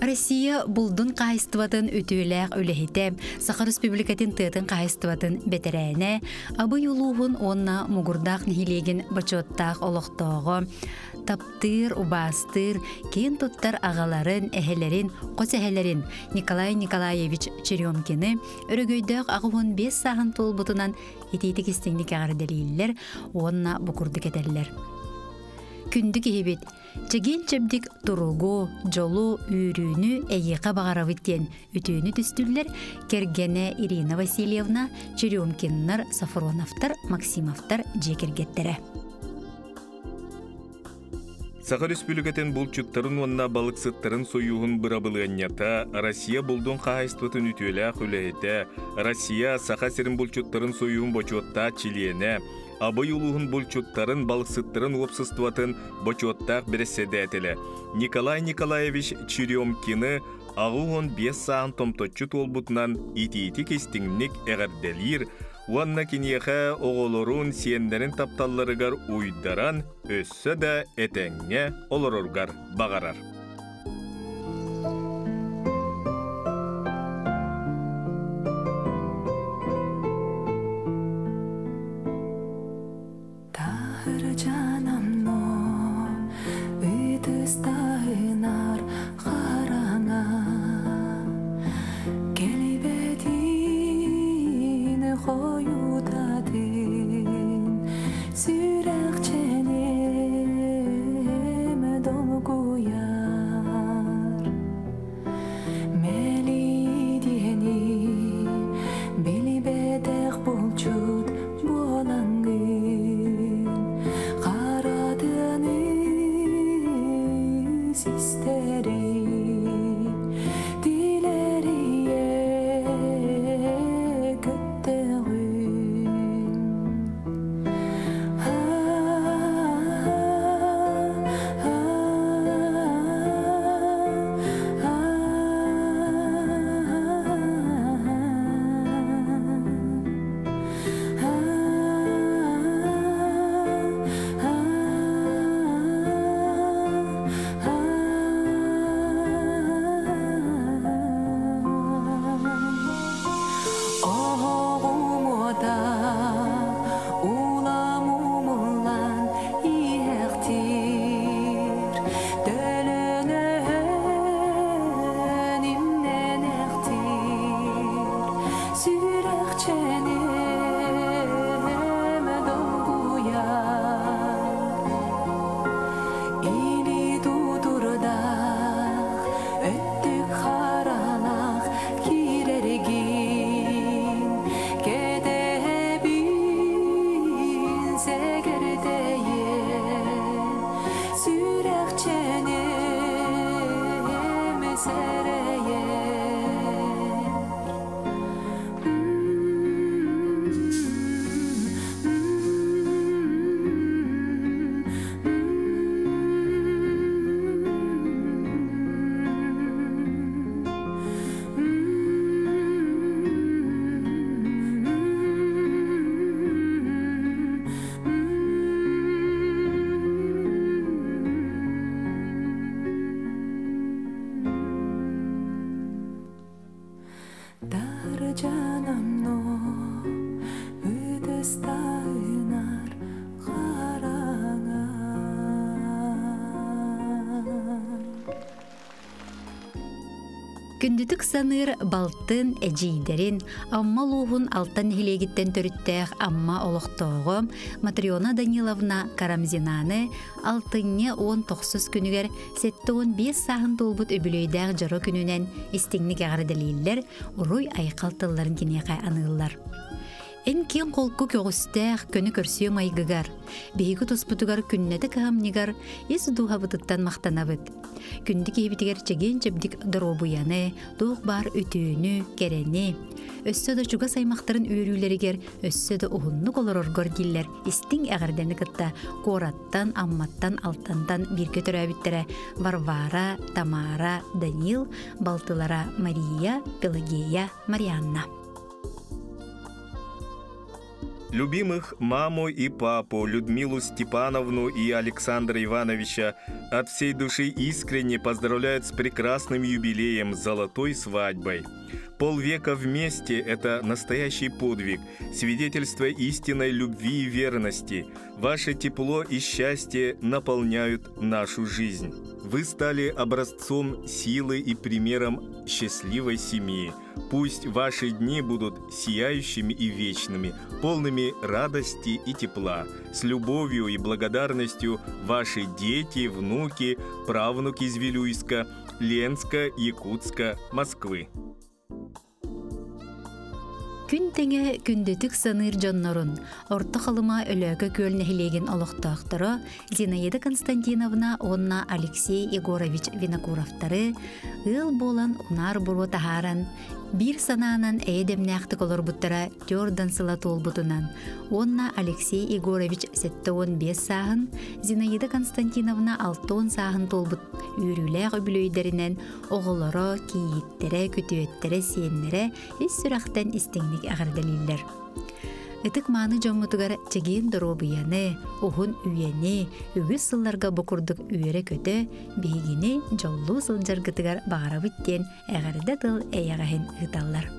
Россия булдун хаһайыстыбатын үтүөлээх үлэһитэ, Саха Республикатын тыатын хаһайыстыбатын бэтэрээнэ, Абый улууһун уонна Мугурдаах нэһилиэгин бочуоттаах олохтооҕо, таптыыр, убаастыыр, киэн туттар аҕаларын, эһэлэрин, хос эһэлэрин Николай Николаевич Черемкины өрөгөйдөөх 85 сааһын туолбутунан итиитик истиҥник эҕэрдэлииллэр уонна бу курдук этэллэр. Күндү киһибит, чэгиэн-чэбдик туругу, дьолу, үөрүүнү эйиэхэ баҕарабыт диэн үтүөнү түстүллэр кэргэнэ Ирина Васильевна, Черемкиннар, Сафроновтар, Максимовтар дьиэ кэргэттэрэ. Саха Республикатын булчуттарын уонна балыксыттарын сойууһун бырабылыанньата Россия булдун хаһаайыстыбатын үтүөлээх үлэһитэ, Россия Саха сирин булчуттарын сойууһун бочуоттаах чилиэнэ, Абый улууһун булчуттарын, балыксыттарын уопсастыбатын бочуоттаах бэрэссэдээтэлэ Николай Николаевич Черемкины 85 сааһын томточчу туолбутунан итиитик-истиҥник эҕэрдэлиир уонна киниэхэ оҕолорун, сиэннэрин тапталларыгар уйдаран өссө да этэҥҥэ олороргар баҕарар. Таһырдьанамно ытыстаһынар хараҥа Кэлбэтин хойутатын сүрэхчэним долгуйар Мэлийдиэни билбэтэх булчут буолаҥҥын харатыаны систэри тилэрийэ көттөҕүн Оһоҕум уота улам умуллан иһэхтиир Төлөнөһөн имнэнэхтиир Сүрэхчэним долгуйар Или тутурдах өттүк харалаах киирэргин кэтэһэбин сэгэрдэйэ сүрэхчэним сэрэйэр Даржанамно ытыстайынар хараҥа. Күндүтүк саныыр балтын, эдьиийдэрин, Амма улууһун Алтан нэһилиэгиттэн төрүттээх Амма олохтооҕо Матрена Даниловна Карамзинаны алтынньы 19 күнүгэр 75 сааһын туолбут үбүлүөйдээх дьоро күнүнэн истиҥник эҕэрдэлииллэр, уруй-айхал тылларын киниэхэ аныыллар. Эн киэҥ холку көҕүстээх көнө көрсүө майгыгар, биһиги туспутугар күннэтэ кыһамньыгар ис дууһабытыттан махтанабыт. Күндү киһибитигэр чэгиэн-чэбдик доруобуйаны, туох баар үтүөнү, кэрэни, өссө да чугас аймахтарын үөрүүлэригэр өссө да уһуннук олороргор дииллэр истиҥ эҕэрдэни кытта куораттан, Амматтан, Алтантан бииргэ төрөөбүттэрэ Варвара, Тамара, Данил, балтылара Мария, Пелагея, Марианна. Любимых маму и папу Людмилу Степановну и Александра Ивановича от всей души искренне поздравляют с прекрасным юбилеем «Золотой свадьбой». Полвека вместе – это настоящий подвиг, свидетельство истинной любви и верности. Ваше тепло и счастье наполняют нашу жизнь. Вы стали образцом силы и примером счастливой семьи. Пусть ваши дни будут сияющими и вечными, полными радости и тепла. С любовью и благодарностью ваши дети, внуки, правнуки из Вилюйска, Ленска, Якутска, Москвы. Күн тэҥэ күндүтүк саныыр дьоннорун Орто Халыма Өлөөкө Күөл нэһилиэгин олохтоохторо Зинаида Константиновна уонна Алексей Егорович Винокуровтары ыал буолан унаар буруо таһааран, биир санаанан эйэ-дэмнээхтик олорбуттара түөрдан сыла туолбутунан уонна Алексей Егорович 75 сааһын, Зинаида Константиновна 60 сааһын туолбут үөрүүлээх үбүлүөйдэринэн оҕолоро, кийииттэрэ, күтүөттэрэ, сиэннэрэ ис сүрэхтэн истиҥник эҕэрдэлииллэр. Ытык мааны дьоммутугар чэгиэн доруобуйаны, уһун үйэни, үгүс сылларга бу курдук үөрэ-көтө, биһигини дьоллуу сылдьаргытыгар баҕарабыт диэн эҕэрдэ тыл эйэҕэһин ыыталлар.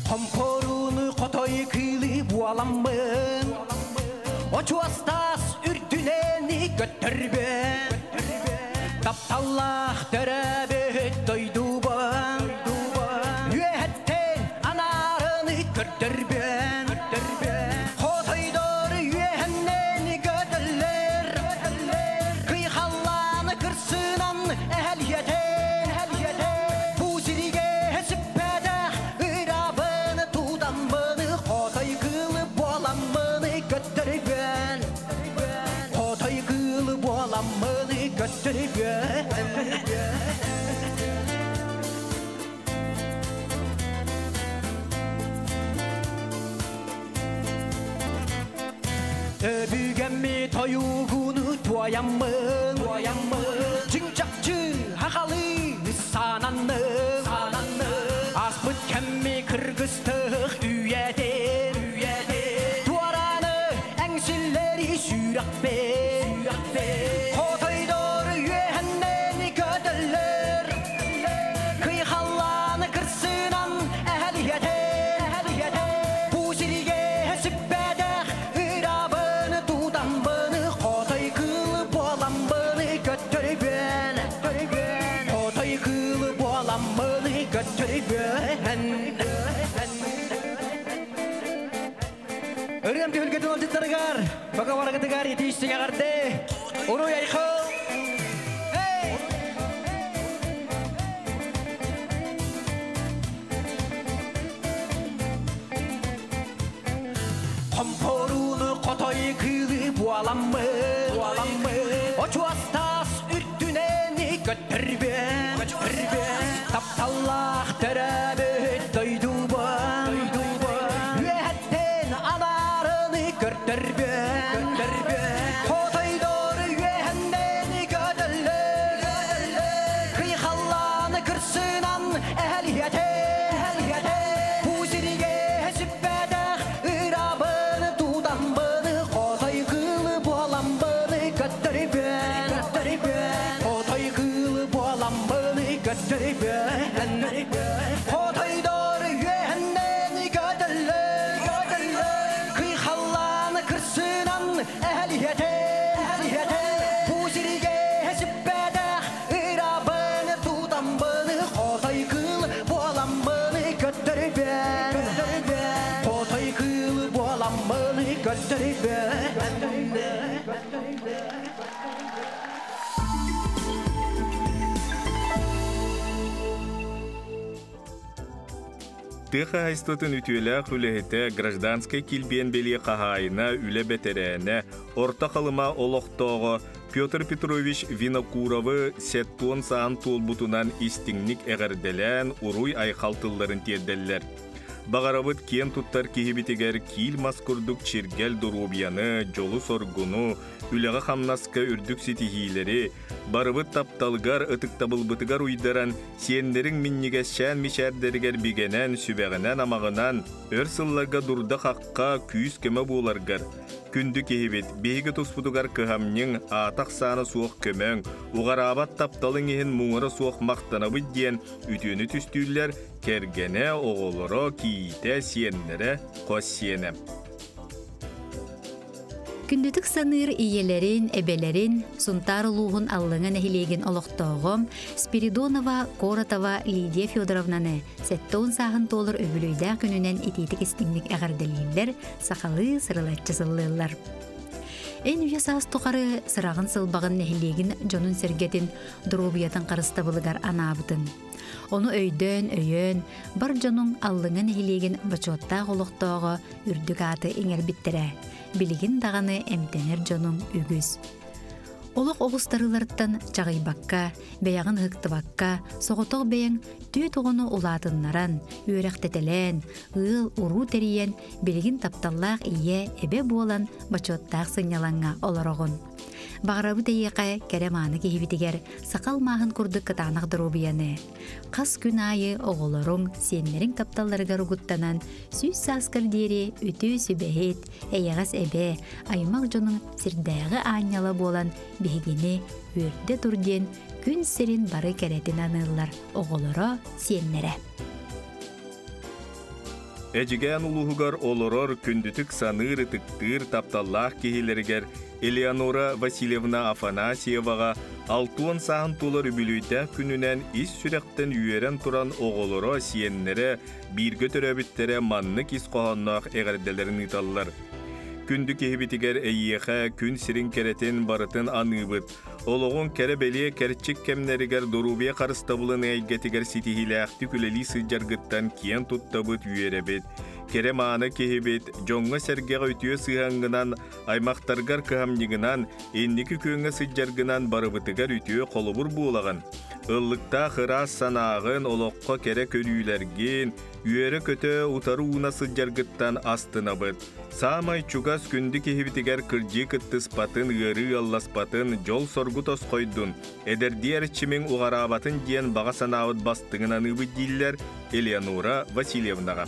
Хомпоруну хотой кыылы буоламмын, Очуостаас үрдүнэн көттөрбүн, Тапталлаах төрөбүт дойдубун, Үөһэттэн анаарыны көрдөрбүн, Хотойдор үөһэннэн көтөллөр, Кыйхаллааны кырсынан эһэлиэтэн, Бу сиригэ сиппэтэх ырабыны тутаммыны Хотой кыылы буоламмыны көттөрбүн, Хотой кыылы буоламмыны көттөрбүн. Өбүгэмми тойугуну туояммын, Чиҥ-чахчы хахалы сананным, Аспыт кэмми кыргыстых үйэтин, Туараны эҥсиллэри сүрэхпин, Хотойдор үөһэннэн көтөллөр, Кыйхаллааны кырсынан эһэлиэтин, Бу сиригэ сиппэтэх ырабыны тутамбыны Хотой кыылы буоламмыны көттөрбүн, Хотой кыылы буоламмыны көттөрбүн. Ырыам түһүлгэтин олдьуттарыгар, баҕа итиистиҥ эҕэрдэ, Уруй айхал! Hey! Хомпоруну хотой кыылы буоламмын, Очуостаас үрдүнэн көттөрбүн, Тапталлаах төрөбүт дойдубун, Үөһэттэн анаарыны көрдөрбүн, Хотойдор үөһэннэн көтөллөр, Кыйхаллааны кырсынан эһэлиэтэн, Бу сиригэ сиппэтэх ырабыны тутамбыны Хотой кыылы буоламбыны көттөрбүн, Хотой кыылы буоламбыны көттөрбүн. Хотойдор үөһэннэн көтөллөр, Кыйхаллааны кырсынан эһэлиэтэн, Бу сиригэ сиппэтэх ырабыны тутамбыны Хотой кыыл буоламбыны көттөрбүн, Хотой кыыл буоламбыны көттөрбүн. Тыа хаһаайыстыбатын үтүөлээх үлэһитэ гражданскай килбиэн бэлиэ хаһаайына үлэ бэтэрээнэ, Орто Халыма олохтооҕо Петр Петрович Винокуровы сеттуон саан туолбутунан истиҥник эҕэрдэлээн уруй-айхал тылларын тиэрдэллэр. Баҕарабыт киэн туттар киһибитигэр киил мас курдук чиргэл доруобуйаны, дьолу-соргуну, үлэҕэ-хамнаска үрдүк ситиһиилэри, барыбыт тапталгар, ытыктабылбытыгар уйдаран, сиэннэриҥ минньигэсчээн мичээрдэригэр бигэнэн, сүбэҕинэн-амаҕынан, өр сылларга дурда-хахха, күүс-көмө буоларгар, күндү киһибит, биһиги туспутугар кыһамньыҥ, аата-ахсаана суох көмөҥ, уҕараабат тапталыҥ иһин муҥура суох махтанабыт диэн үтүөнү түстүүллэр кэргэнэ, оҕолоро, кийиитэ, сиэннэрэ, хос сиэнэ. Күндүтүк саныыр ийэлэрин, эбэлэрин Сунтаар улууһун Аллыҥа нэһилиэгин олохтооҕо Спиридонова Коротова Лидия Федоровнаны 70 сааһын туолар үбүлүөйдээх күнүнэн итиитик истиҥник эҕэрдэлииллэр, сахалыы сырылаччы сыллыыллар. Эн үйэ саас тухары сыраҕын сылбаҕын нэһилиэгин дьонун-сэргэтин доруобуйатын харыстабылыгар анаабытын. Ону өйдөөн, өйөөн, бар дьонуҥ Аллыҥа нэһилиэгин бочуоттаах олохтооҕо үрдүк ааты иҥэрбиттэрэ. Билигин даҕаны эмтэнэр дьонуҥ үгүс. Олох оҕустарыыларыттан чаҕыйбакка, бэйэҕин ыһыктыбакка, соҕотох бэйэҥ түөрт оҕону улаатыннаран, үөрэхтэтэлээн, ыал, уруу тэрийэн, билигин тапталлаах ийэ, эбэ буолан бочуоттаах сынньалаҥҥа олороҕун. Баҕарабыт эйиэхэ кэрэ-мааны киһибитигэр саха алмааһын курдук кытаанах доруобуйаны. Хас күн аайы оҕолоруҥ, сиэннэриҥ тапталларыгар угуттанан, сүүс сааскар диэри үтүө сүбэһит, эйэҕэс эбэ, аймах дьонуҥ сирдээҕи аанньала буолан биһигини үөрдэ тур диэн күн сирин бары кэрэтин аныыллар оҕолоро, сиэннэрэ. Эдьигээн улууһугар олорор күндүтүк саныыр, ытыктыыр, тапталлаах киһилэригэр Элеонора Васильевна Афанасьеваҕа 60 сааһын туолар үбүлүөйдээх күнүнэн ис сүрэхтэн үөрэн туран оҕолоро, сиэннэрэ, бииргэ төрөөбүттэрэ маннык ис хоһоонноох эҕэрдэлэрин ыыталлар. Күндү киһибитигэр эйиэхэ күн сирин кэрэтин барытын аныыбыт. Олоҕуҥ кэрэ-бэлиэ кэрчик кэмнэригэр доруобуйа харыстабылын эйгэтигэр ситиһиилээхтик үлэлии сылдьаргыттан киэн туттабыт, үөрэбит. Кэрэ-мааны киһибит, дьоҥҥо-сэргэҕэ үтүө сыһыаҥҥынан, аймахтаргар кыһамньыгынан, инники күөҥҥэ сылдьаргынан барыбытыгар үтүө холобур буолаҕын. Ыллыктаах ыраас санааҕын, олоххо кэрэ көрүүлэргин, үөрэ-көтө утары ууна сылдьаргыттан астынабыт. Саамай чугас күндү киһибитигэр кырдьыы кыттыспатын, ыарыы ыалласпатын, дьол-соргу тосхойдун, эдэрдии эрчимиҥ уҕараабатын диэн баҕа санаабыт бастыҥын аныыбыт дииллэр Элеонора Васильевнаҕа.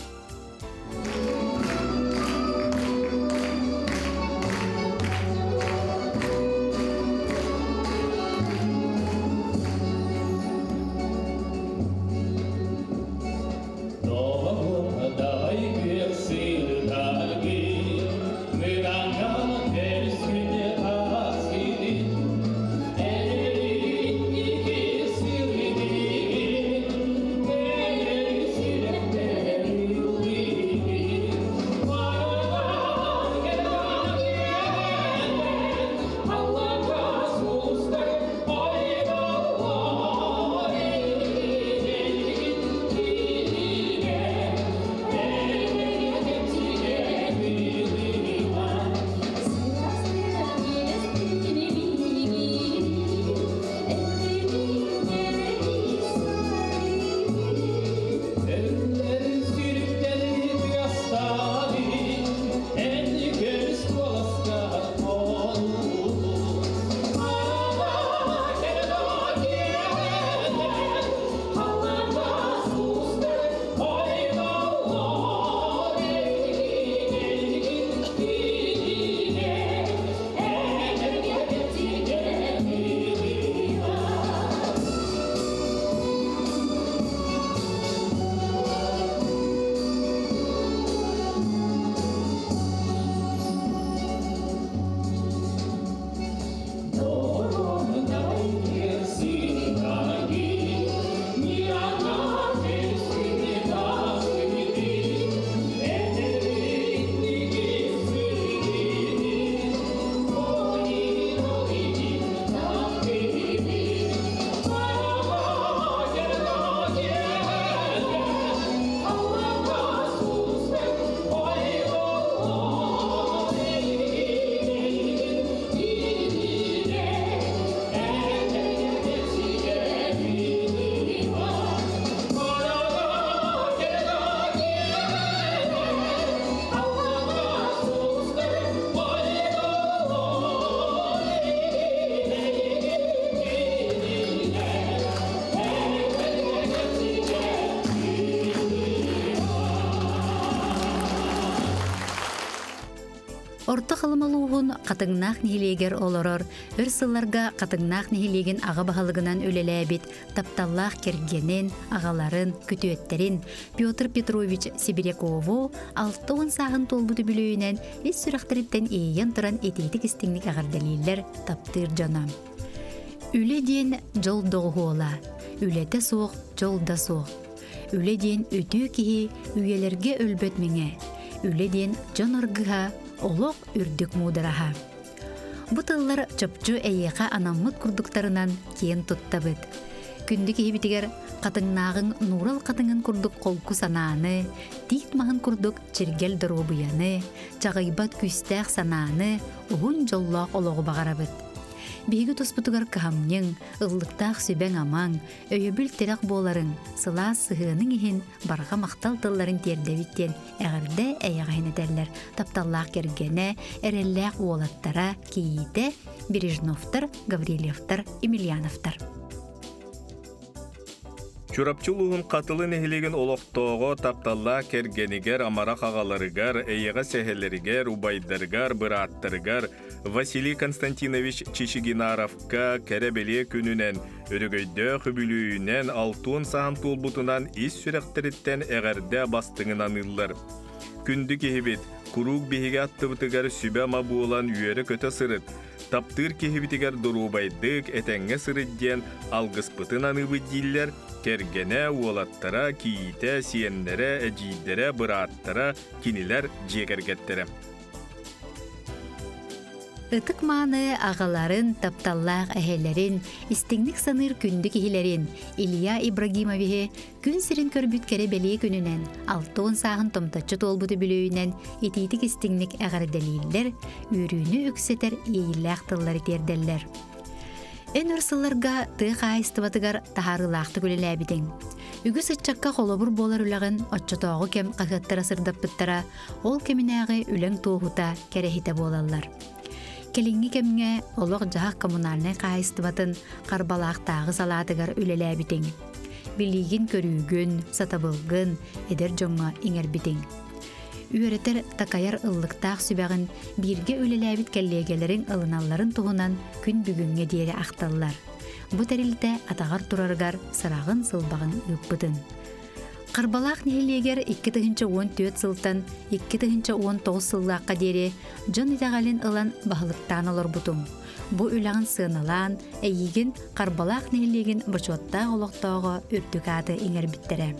Орто Халыма улууһун Хатыҥнаах нэһилиэгэр олорор, өр сылларга Хатыҥнаах нэһилиэгин аҕа баһылыгынан үлэлээбит тапталлаах кэргэнин, аҕаларын, күтүөттэрин Петр Петрович Сибирякову 60 сааһын туолбут үбүлүөйүнэн ис сүрэхтэриттэн иэйэн туран итиитик истиҥник эҕэрдэлииллэр таптыыр дьоно. Үлэ диэн дьол доҕуһуола, үлэтэ суох дьол да суох. Үлэ диэн үтүө киһи үйэлэргэ өлбөт мэҥэ. Үлэ диэн дьон аргыһа, олох үрдүк муудараһа. Бу тыллар чопчу эйиэхэ анаммыт курдуктарынан киэн туттабыт. Күндү киһибитигэр хатыҥнааҕыҥ нуурал хатыҥын курдук холку санааны, тиит маһын курдук чиргэл доруобуйаны, чаҕыйбат күүстээх санааны, уһун дьоллоох олоҕу баҕарабыт. Биһиги туспутугар кыһамньыҥ, ыллыктаах сүбэҥ-амаҥ, өйөбүл-тирэх буоларыҥ, сылаас сыһыаныҥ иһин барҕа махтал тылларын тиэрдэбит диэн эҕэрдэ эйэҕэһин этэллэр тапталлаах кэргэнэ, эрэллээх уолаттара, кийиитэ Бережновтар, Гаврильевтар, Емельяновтар. Чурапчы улууһун Хатылы нэһилиэгин олохтооҕо тапталлаах кэргэнигэр, амарах аҕаларыгар, эйэҕэс эһэлэригэр, убайдарыгар, бырааттарыгар Василий Константинович Чичигинаровка кэрэ-бэлиэ күнүнэн, өрөгөйдөөх үбүлүөйүнэн алтуон саһан туолбутунан ис сүрэхтэриттэн эҕэрдэ бастыҥын аныыллар. Күндү киһибит, куруук биһиги аттыбытыгар сүбэ-ама буолан үөрэ-көтө сырыт, таптыыр киһибитигэр доруобайдык, этэҥҥэ сырыт диэн алгыспытын аныыбыт дииллэр кэргэнэ, уолаттара, кийиитэ, сиэннэрэ, эдьиийдэрэ, бырааттара, кинилэр дьиэ кэргэттэрэ. Ытык мааны аҕаларын, тапталлаах эһэлэрин, истиҥник саныыр күндү киһилэрин Илья Ибрагимовиһы күн сирин көрбүт кэрэ бэлиэ күнүнэн, 60 сааһын томточчу туолбут үбүлүөйүнэн итиитик истиҥник эҕэрдэлииллэр, үөрүүнү үксэтэр иэйиилээх тыллары тиэрдэллэр. Эн өр сылларга тыа хаһаайыстыбатыгар таһаарыылаахтык үлэлээбитиҥ. Үгүс ыччакка холобур буолар үлэҕин оччотооҕу кэм хаһыаттара сырдаппыттара, ол кэминээҕи үлэҥ туоһута, кэрэһитэ буолаллар. Кэлиҥҥи кэмҥэ олох-дьаһах коммунальнай хаһаайыстыбатын Харбалаахтааҕы салаатыгар үлэлээбитиҥ. Билиигин-көрүүгүн, сатабылгын эдэр дьоҥҥо иҥэрбитиҥ. Үөрэтэр, такайар ыллыктаах сүбэҕин бииргэ үлэлээбит кэллиэгэлэриҥ ылыналларын туһунан күн бүгүҥҥэ диэри ахталлар. Бу тэрилтэ атаҕар турарыгар сыраҕын-сылбаҕын ыыппытын. Харбалаах нэһилиэгэр 2014 сылтан 2019 сыллаахха диэри дьон итэҕэлин ылан баһылыктаан олорбутум. Бу үлэҕин сыаналаан, эйиигин Харбалаах нэһилиэгин бочуоттаах олохтооҕо үрдүк ааты иҥэрбиттэрэ.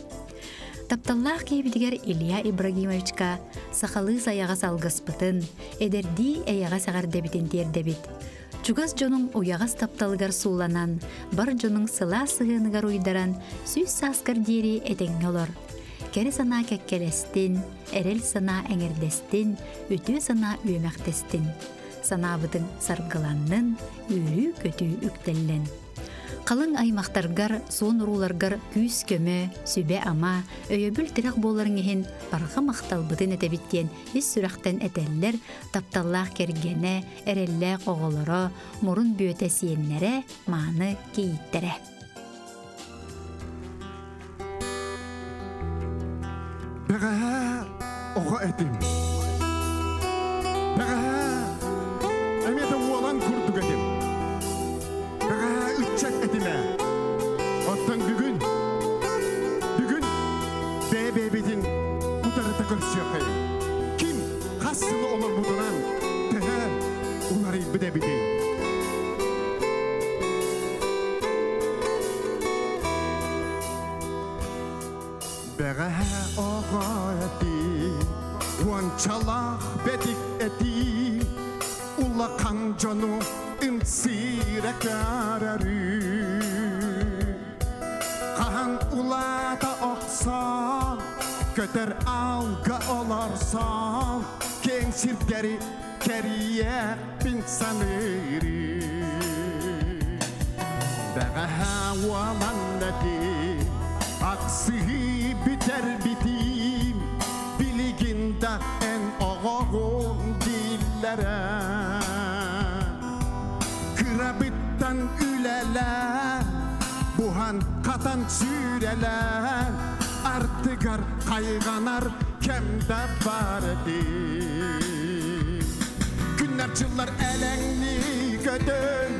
Тапталлаах киһибитигэр Илья Ибрагимовичка сахалыы сайаҕас алгыспытын, эдэрдии эйэҕэс эҕэрдэбитин тиэрдэбит. Чугас дьонуҥ уйаҕас тапталыгар сууланан, бар дьонуҥ сылаас сыһыаныгар уйдаран, сүүс сааскар диэри этэҥҥэ олор. Кэрэ санаа кэккэлэстин, эрэл санаа эҥэрдэстин, үтүө санаа үөмэхтэстин. Санаабытыҥ саргыланнын, үөрүү-көтүү үктэллэн. Халыҥ аймахтаргар, суон урууларгар күүс-көмө, сүбэ-ама, өйөбүл-тирэх буоларыҥ иһин барҕа махталбытын этэбит диэн ис сүрэхтэн этэллэр тапталлаах кэргэнэ, эрэллээх оҕолоро, мурун бүөтэ сиэннэрэ, мааны кийииттэрэ. Бэҕэһээ оҕо этим. Бэҕэһээ эмиэ да уолан курдук этим. Бэҕэһээ ыччат этим ээ. Оттон бүгүн, бүгүн бэйэ-бэйэбитин утарыта көрсүөххэйиҥ. Ким хас сылы олорбутунан төһө уларыйбыт эбитий? Бэҕэһээ оҕо этим, уончалаах бэтик этим, улахан дьону ымсыыра көрөрүм. Хаһан улаата охсон, көтөр аалга олорсон, киэҥ сирдэри кэрийиэхпин саныырым. Бэҕэһээ уолан этим, аксыһыы бүтэр битиим, билигин да эн оҕоҕун дииллэрэ. Кырабыттан үлэлээн, буһан хатан сүүрэлээн, ардыгар хайҕанар кэм да бар этим. Күннэр-дьыллар элэҥнии көтөн,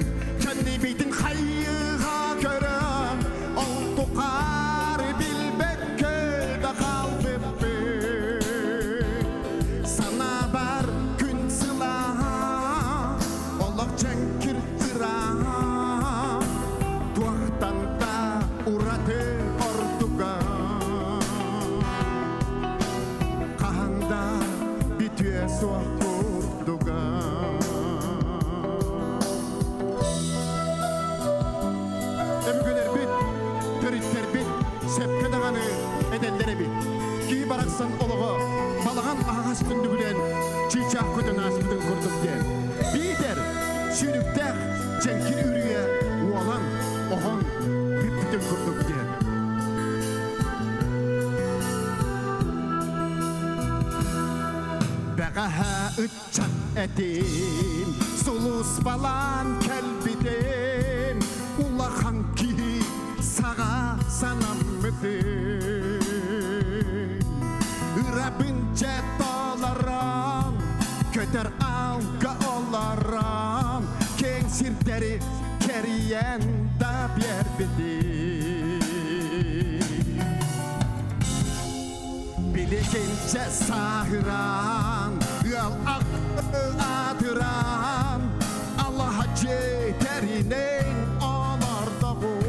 кэннибитин хайыыга көрөн, ол тухары билбэккэ да хаалбыппыт. Санаабар күн сылааһа, олох дьэҥкир ырааһа, туохтан да ураты ордуга. Хаһан да бүтүө суох курдуга. Өбүгэлэрбит, төрүттэрбит сөпкө даҕаны этэллэр эбит. Киһи барахсан олоҕо балаҕан аһаҕас түннүгүнэн чыычаах көтөн ааспытын курдук диэн. Биитэр сүүрүктээх дьэҥкир үрүйэ уолан, оһон бүппүтүн курдук диэн. Бэҕэһээ ыччат этим, сулууспалаан кэлбитим, улахан киһи саҕа санаммытым. Ырабын дьэ толорон, көтөр аалга олорон, киэҥ сирдэри кэрийэн да биэрбитим. Билигинчэ сааһыран, ыал аатыран, алаһа дьиэтэринэн олордоҕум.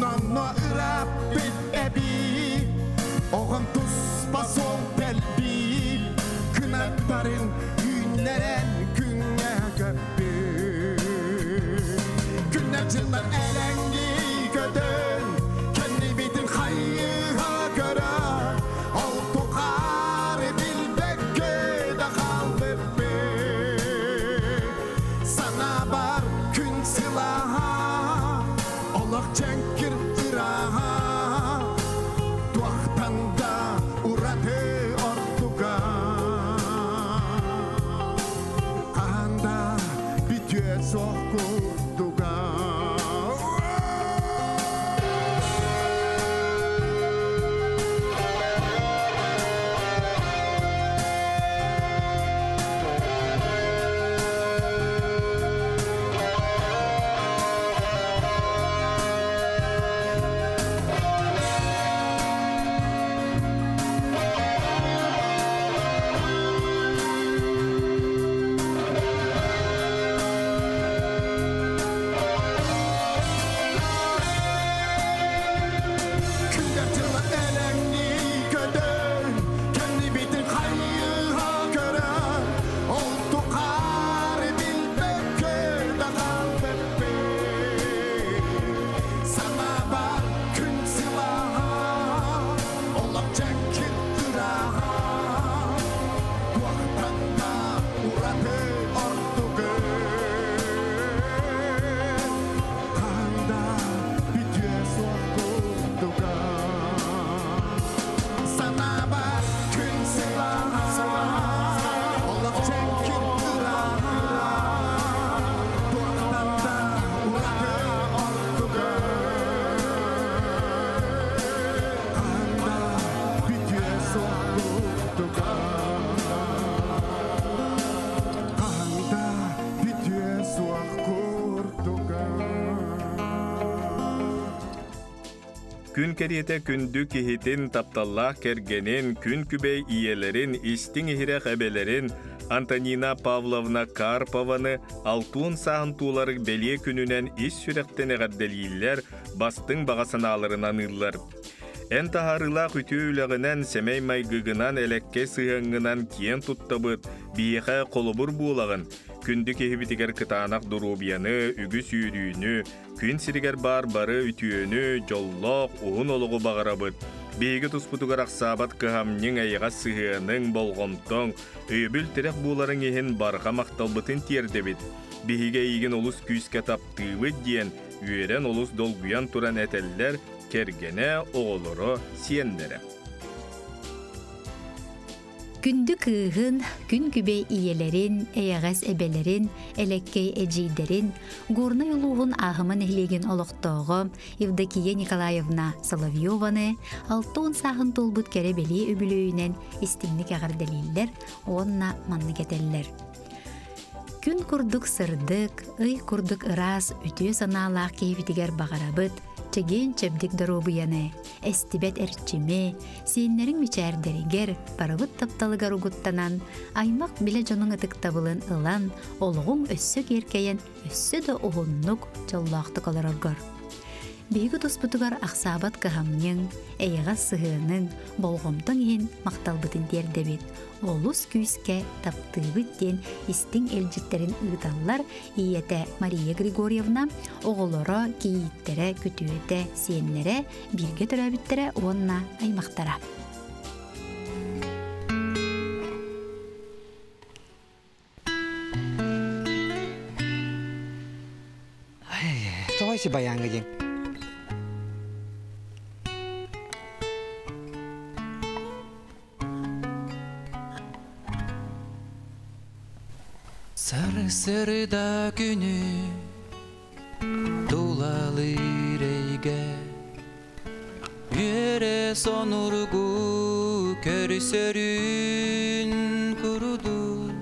Нонно ырааппыт эбии, оҕом туспа суол тэлбиир, кынаттарын үүннэрэн күҥҥэ көппүт. Күннэр-дьыллар элэҥнии көтөн, кэннибитин хайыһа көрө, ол тухары билбэккэ да хаалбыппыт. Санаабар күн сылааһа, олох дьэҥкир ырааһа, туохтан да ураты ордуга. Хаһан да бүтүө суох курдуга. Күннэр-дьыллар элэҥнии көтөн, кэннибитин хайыһа көрөн, ол тухары билбэккэ да хаалбыппыт. Санаабар күн сылааһа, олох дьэҥкир ырааһа, туохтан да ураты ордугун. Хаһан да бүтүө суох курдуга. Санаабар күн сылааһа, олох дьэҥкир ырааһа, туохтан да ураты ордугун. Хаһан да бүтүө суох курдуга. Хаһан да бүтүө суох курдуга. Күн кэриэтэ күндү киһитин, тапталлаах кэргэнин, күн күбэй ийэлэрин, истиҥ иһирэх эбэлэрин Антонина Павловна Карпованы алтуон сааһын туолар бэлиэ күнүнэн ис сүрэхтэн эҕэрдэлииллэр, бастыҥ баҕа санааларын аныыллар. Эн таһаарыылаах үтүө үлэҕинэн, сэмэй майгыгынан, элэккэй сыһыаҥҥынан киэн туттабыт, биһиэхэ холобур буолаҕын. Күндү киһибитигэр кытаанах доруобуйаны, үгүс үөрүүнү, Күн сиригэр баар бары үтүөнү, дьоллоох, уһун олоҕу баҕарабыт. Биһиги туспутугар ахсаабат кыһамньыҥ, эйэҕэс сыһыаныҥ, болҕомтоҥ, өйөбүл-тирэх буоларыҥ иһин барҕа махталбытын тиэрдэбит. Биһиги эйигин олус күүскэ таптыыбыт диэн үөрэн олус долгуйан туран этэллэр кэргэнэ, оҕолоро, сиэннэрэ. Күндү кыыһын, күн күбэй ийэлэрин, эйэҕэс эбэлэрин, элэккэй эдьиийдэрин, Горнай улууһун Ааһыма нэһилиэгин олохтооҕо Евдокия Николаевна Соловьеваны 60 сааһын туолбут кэрэ бэлиэ үбүлүөйүнэн истиҥник эҕэрдэлииллэр уонна маннык этэллэр. Күн курдук сырдык, ый курдук ыраас үтүө санаалаах киһибитигэр баҕарабыт, чэгиэн-чэбдик доруобуйаны, эстибэт эрчими, сиэннэриҥ мичээрдэригэр, барыбыт тапталыгар угуттанан, аймах билэ дьонуҥ ытыктабылын ылан, олоҕуҥ өссө киэркэйэн, өссө да уһуннук, дьоллоохтук олороргор. Биһиги туспутугар ахсаабат кыһамньыҥ, эйэҕэс сыһыаныҥ, болҕомтоҥ иһин махталбытын тиэрдэбит. Олус күүскэ таптыыбыт диэн истиҥ илдьиттэрин ыыталлар ийэтэ Мария Григорьевна, оҕолоро, кийииттэрэ, күтүөтэ, сиэннэрэ, бииргэ төрөөбүттэрэ уонна аймахтара. Тоҕо си баяҥҥа диэн? Сарсырда күнү тулалыыр эйгэ Үөрэ сонургу көрсөрүн курдук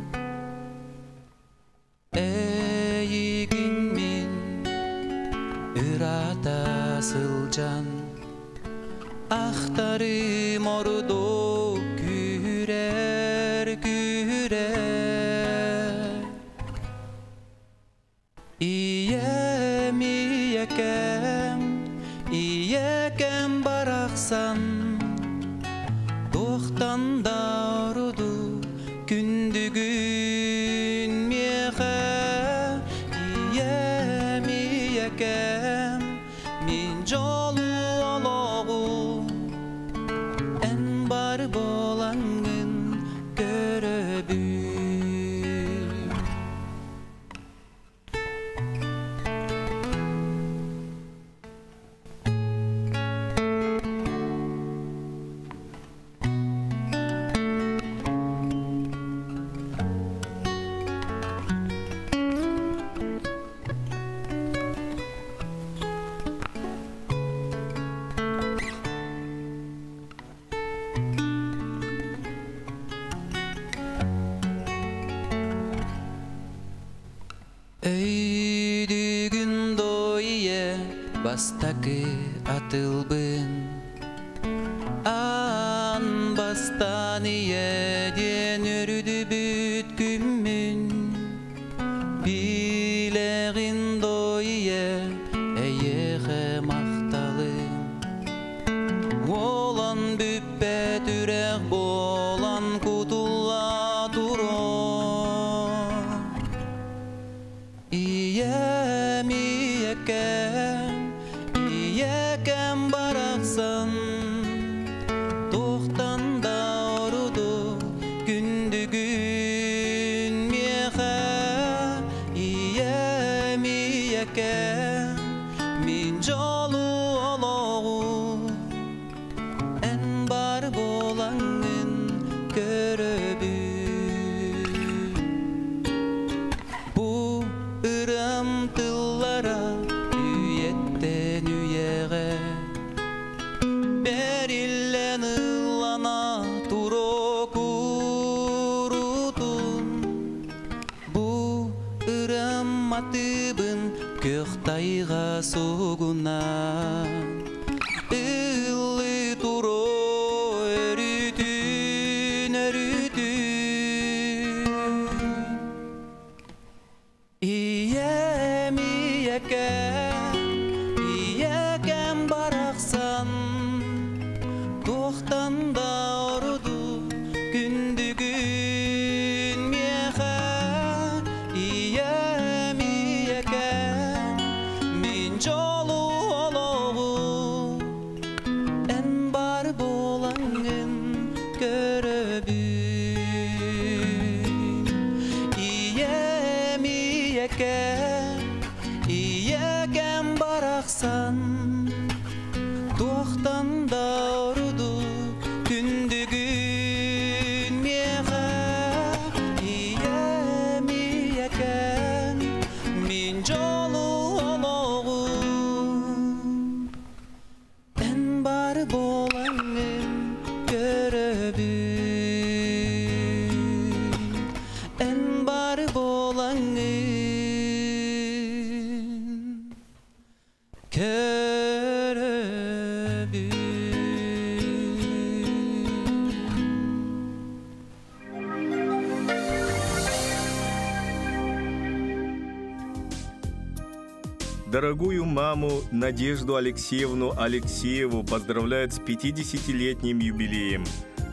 Эйигин мин ыраата сылдьан Ахтарым ордук күүрэр күүрэр Ийэм ийэкэм ийэкэм барахсан Туохтан да ордук күндүгүн миэхэ Ийэм ийэкэм мин дьолу олоҕу Эн бар буолаҥҥын көрөбүн. Өйдүгүн дойе бастакы атылбын Аан бастаан ийэ диэн өрүдүбүт күммүн Билэҕин дойе эйиэхэ махталым Уолан бүппэт үрэх буолан кутулла турар Ийэм ийэкэм, ийэкэм барахсан Туохтан да ордук күндүгүн миэхэ Ийэм ийэкэм, мин дьолу олоҕу Эн бар буолаҥҥын көрөбүн Бу ырыам тыллара үйэттэн үйэҕэ Бэриллэн ыллана туруо куруутун Бу ырыам матыыбын күөх тайҕа сугуна Ыллыы туруо өрүтүн өрүтүн Ийэм ийэкэм, ийэкэм барахсан Туохтан да ордук күндүгүн миэхэ Ийэм ийэкэм, мин дьолу олоҕу Эн бар буолаҥҥын көрөбүн Ийэм ийэкэм, ийэкэм барахсан Туохтан да ордук күндүгүн миэхэ дьолу олоҕу Эн бары буолаҥҥын көрөбүн Эн бары буолаҥҥын көрөбүн Дорогую маму Надежду Алексеевну Алексееву поздравляют с 50-летним юбилеем.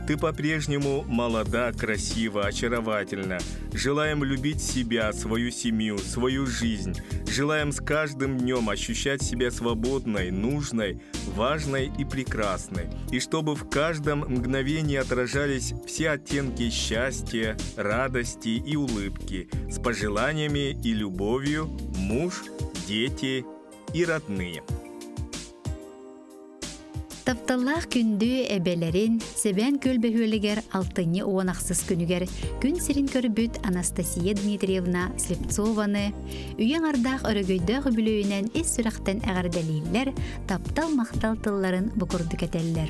Ты по-прежнему молода, красива, очаровательна. Желаем любить себя, свою семью, свою жизнь. Желаем с каждым днем ощущать себя свободной, нужной, важной и прекрасной. И чтобы в каждом мгновении отражались все оттенки счастья, радости и улыбки. С пожеланиями и любовью муж, дети и родные. Тапталлаах күндү эбэлэрин Сэбээн Күөл бөһүөлэгэр алтынньы уон ахсыс күнүгэр күн сирин көрбүт Анастасия Дмитриевна Слепцованы үйэ аҥардаах өрөгөйдөөх үбүлүөйүнэн ис сүрэхтэн эҕэрдэлииллэр, таптал-махтал тылларын бу курдук этэллэр.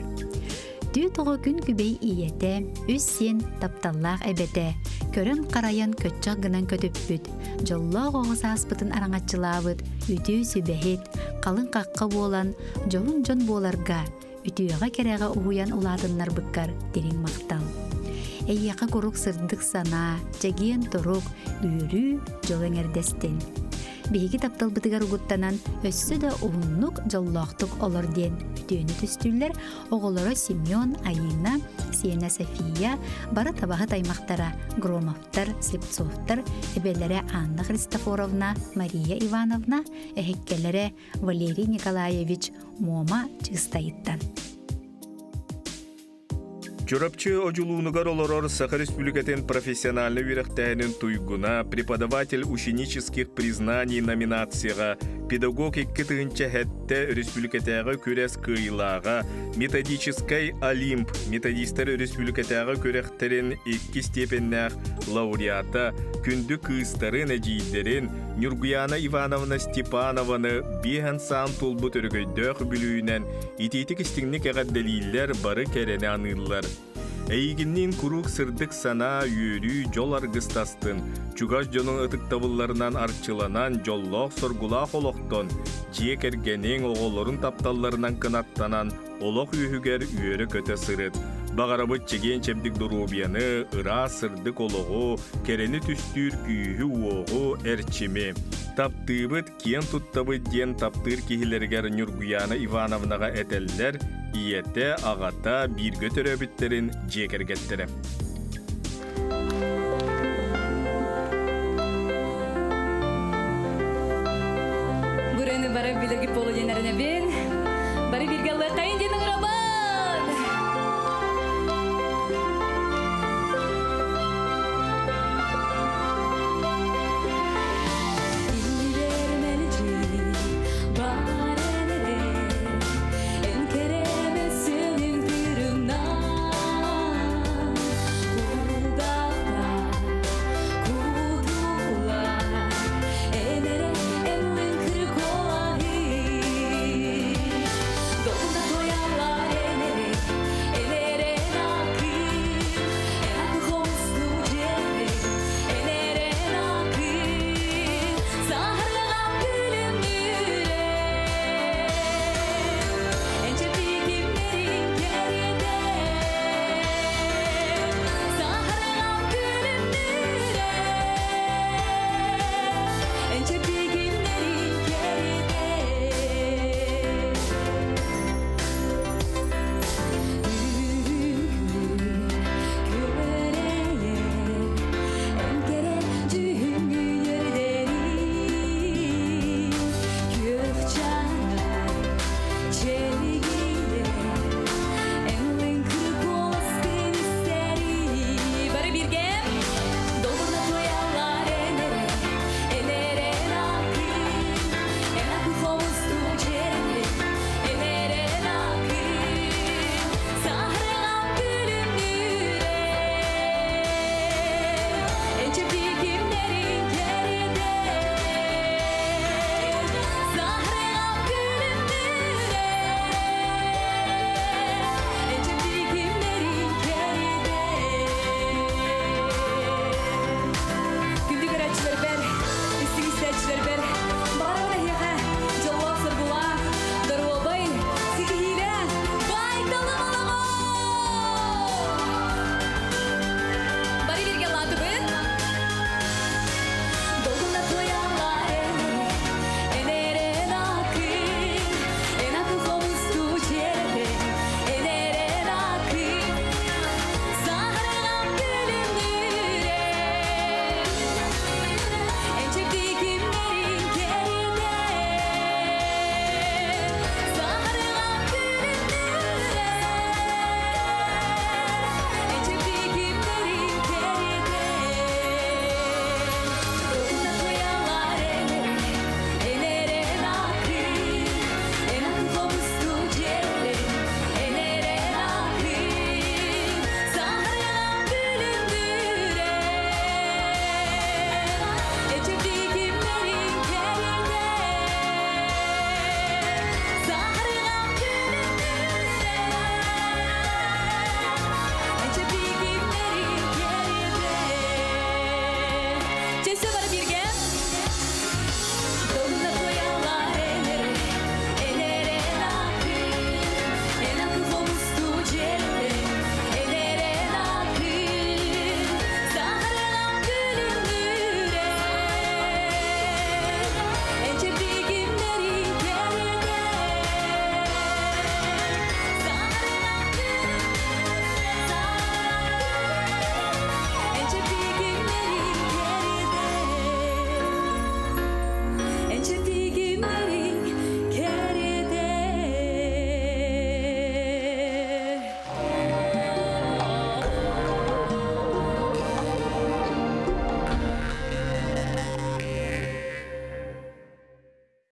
Түүт оҕо күн күбэй ийэтэ, үс сиэн тапталлаах эбэтэ, көрөн-харайан көччөх гынан көтүппүт, дьоллоох оҕо сааспытын араҥаччылаабыт үтүө сүбэһит, халыҥ хахха буолан, дьоһун дьон буоларга, үтүөҕэ-кэрэҕэ уһуйан улаатыннарбыккар дириҥ махтал. Эйиэхэ куруук сырдык санаа, чэгиэн турук, үөрүү, дьол эҥэрдэстин. Биһиги тапталбытыгар угуттанан өссө да уһуннук, дьоллоохтук олор диэн үтүөнү түстүүллэр оҕолоро Семен, Айыына, сиэнэ София, бары табаһыт аймахтара Громовтар, Слепцовтар, эбэлэрэ Анна Христофоровна, Мария Ивановна, эһэккэлэрэ Валерий Николаевич Муома Чыыстайыттан. Чурапчы одьулуунугар олорор Саха Республикатын профессиональнай үөрэхтээһинин туйгуна, преподаватель ученических признаний номинацияҕа педагог икки тыһыынча сэттэ республикатааҕы күрэс кыайыылааҕа, методическай Олимп методистар республикатааҕы күрэхтэрин икки степеннээх лауреата, күндү кыыстарын, эдьиийдэрин Ньургуяна Ивановна Степанованы биэһэн саан туолбут өрөгөйдөөх үбүлүөйүнэн итиитик-истиҥник эҕэрдэлииллэр, бары кэрэни аныыллар. Эйигинниин куруук сырдык санаа, үөрүү, дьол аргыстастын, чугас дьонуҥ ытыктабылларынан арчыланан, дьоллоох-соргулаах олохтон, дьиэ кэргэниҥ, оҕолорун тапталларынан кынаттанан, олох үөһүгэр үөрэ-көтө сырыт. Баҕарабыт чэгиэн-чэбдик доруобуйаны, ыраас сырдык олоҕу, кэрэни түстүүр күүһү-уоҕу, эрчими. Таптыыбыт, киэн туттабыт диэн таптыыр киһилэригэр Ньургуяна Ивановнаҕа этэллэр, ийэтэ, аҕата, бииргэ төрөөбүттэрин дьиэ кэргэттэрэ. Бураны бары билэргит буолуо диэн эрэнэбин. Бары бииргэ ыллыаххайын диэн ыҥырабын!